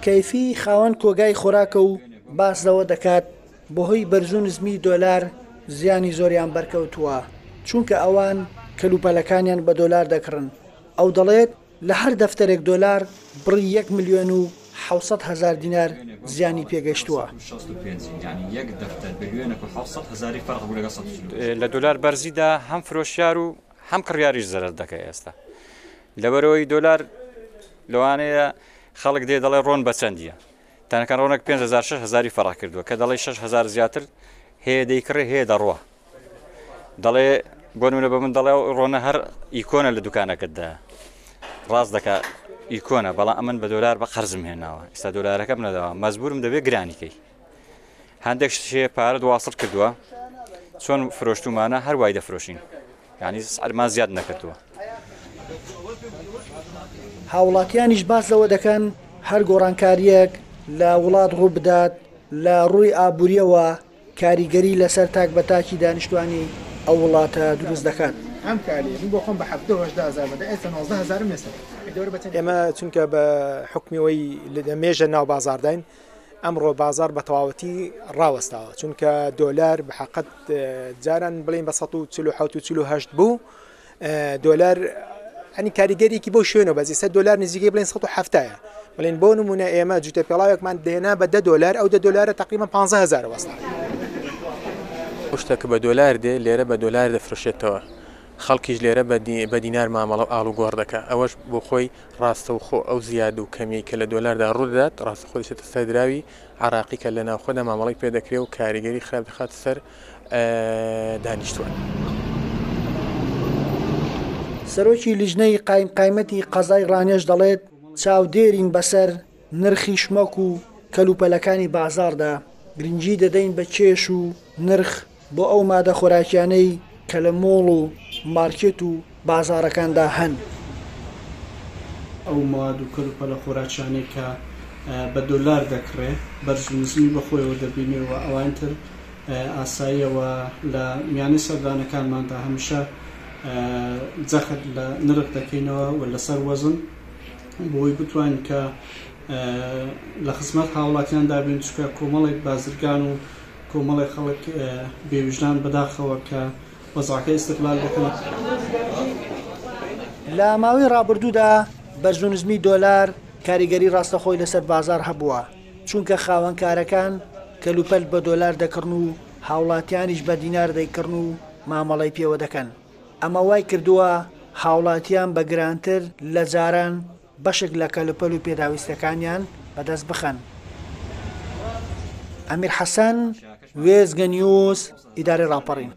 کەیفی خاوەن کۆگای خۆراکە و باس لەوە دەکات، بەهۆی بەرزو نزمی دۆلار زیانی زۆریان بەرکەوتووە، چونکە ئەوان کەلوپەلەکانیان بە دۆلار دەکڕن. ئەو دەڵێت، لە هەر دەفتەرێک دۆلار بڕی یەک ملیۆن و 700 هەزار دینار زیانی پێگەشتووە. لە دۆلار بەرزیدا هەم فرۆشیار و هەم کڕیاریش زەرەر دەکە ئێستا لەبەرەوەی دۆلار لەوانەیە خەڵک دێ دەڵێ ڕۆن بە چەندیە تەنەکە ڕۆنێک 5000 6000 فەرق کردووە کە دەڵێ 6000 زیاتر هەیە دەیکڕێ هەیە دەڕوە دەڵێ بۆ نمونە بە من دەڵێ ڕۆنە هەر ئیکۆنە لە دوکانەکەتدا ڕاست دەکا ئیکۆنە بەڵام ئەمن بە دۆلار بە قەرزم هێناوە ئێستا دۆلارەکەم نەداوە مەجبورم دەبێ گرانیکەی هەندێک شتێ پارە واصل کردووە چۆن فرۆشتومانە هەر وای دەفرۆشین یعنی سعرمان زیاد نەکردووە. هاوڵاتیانیش باس لەوە دەکەن هەر گۆڕانکارییەک لە وڵات ڕووبدات لە ڕووی ئابوورییەوە کاریگەری لەسەر تاک بە تاکی دانیشتوانی ئەو وڵاتە دروست دەکات. ئەم کالیە من بۆ خۆم بە 17 و 18 هەزار بەدە ئێستا 19 هەزارم لەسەر دەورە بە چەند ئێمە چونکە بە حوکمی ئەوەی لە مێژە ناو بازاڕداین ئەمڕۆ بازاڕ بە تەواوەتی ڕاوەستاوە چونکە دۆلار بە حەقەت جاران بڵێین بە 147 و 48 بوو دۆلار ئەنی کاریگەریکی بۆ شوێنەوە بەس ئێستا دۆلار نزیکەی بڵێن 170 بڵێن بۆ نمونە ئێمە جوتە پێڵاوێکمان دێنا بە 10 دۆلار ئەو 10 دۆلارە تقریبا 15000 وەستا. ئەو شتە کە بە دۆلار دێ لێرە بە دۆلار دەفرۆشێتەوە خەڵکیش لێرە بە دینار مامەڵە و ئاڵوگۆڕ دەکا ئەوەش بۆ خۆی ڕاستەوخۆ ئەو زیاد و کەمیەی کە لە دۆلاردا ڕوودەدات ڕاستەخۆ دەچێتە سەر دراوی عێراقی کە لە ناوخۆدا مامەڵەی پێدەکرێ و کاریگەری خراپ دەخاتە سەر دانیشتوان. سەرۆکی لیژنەی قایمقایمەتی قەزای ڕانیەش دەڵێت، چاودێرین بەسەر نرخی شمەک و کەلوپەلەکانی بازاڕدا، گرنگی دەدەین بە کێش و نرخ بۆ ئەو مادە خۆراکیانەی کە لە مۆڵ و مارکێت و بازاڕەکاندا هەن. ئەو مەواد و کەلوپەلە خۆراکیانەی کە بە دۆلار دەکڕێ بەرز و نزمی بەخۆیەوە دەبینێ و ئەوانی تر ئاساییە و لە میانەی سەردانەکانماندا هەمیشە جەخت لە نرخ دەکەینەوە و لەسەر وەزن بۆی بتوانین کە لە خزمەت هاوڵاتیاندا بین چونکە کۆمەڵێک بازرگان و کۆمەڵێک خەڵک بێویژدان بەداخەوە کە وەزعەکە ئیستغلال دەکەن. لە ماوەی ڕابردوودا بەرزونزمی دۆلار کاریگەری ڕاستەخۆی لەسەر بازاڕ هەبووە، چونکە خاوەنکارەکان کەلوپەل بە دۆلار دەکڕن و هاوڵاتیانیش بە دینار دەیکڕن و مامەڵەی پێوە دەکەن، ئەمە وایکردووە هاوڵاتیان بە گرانتر لە جاران بەشێک لە کەلوپەل و پێداویستیەکانیان بەدەست بخەن. ئەمیر حەسەن، وێستگە نیوز، ئیدارەی ڕاپەڕین.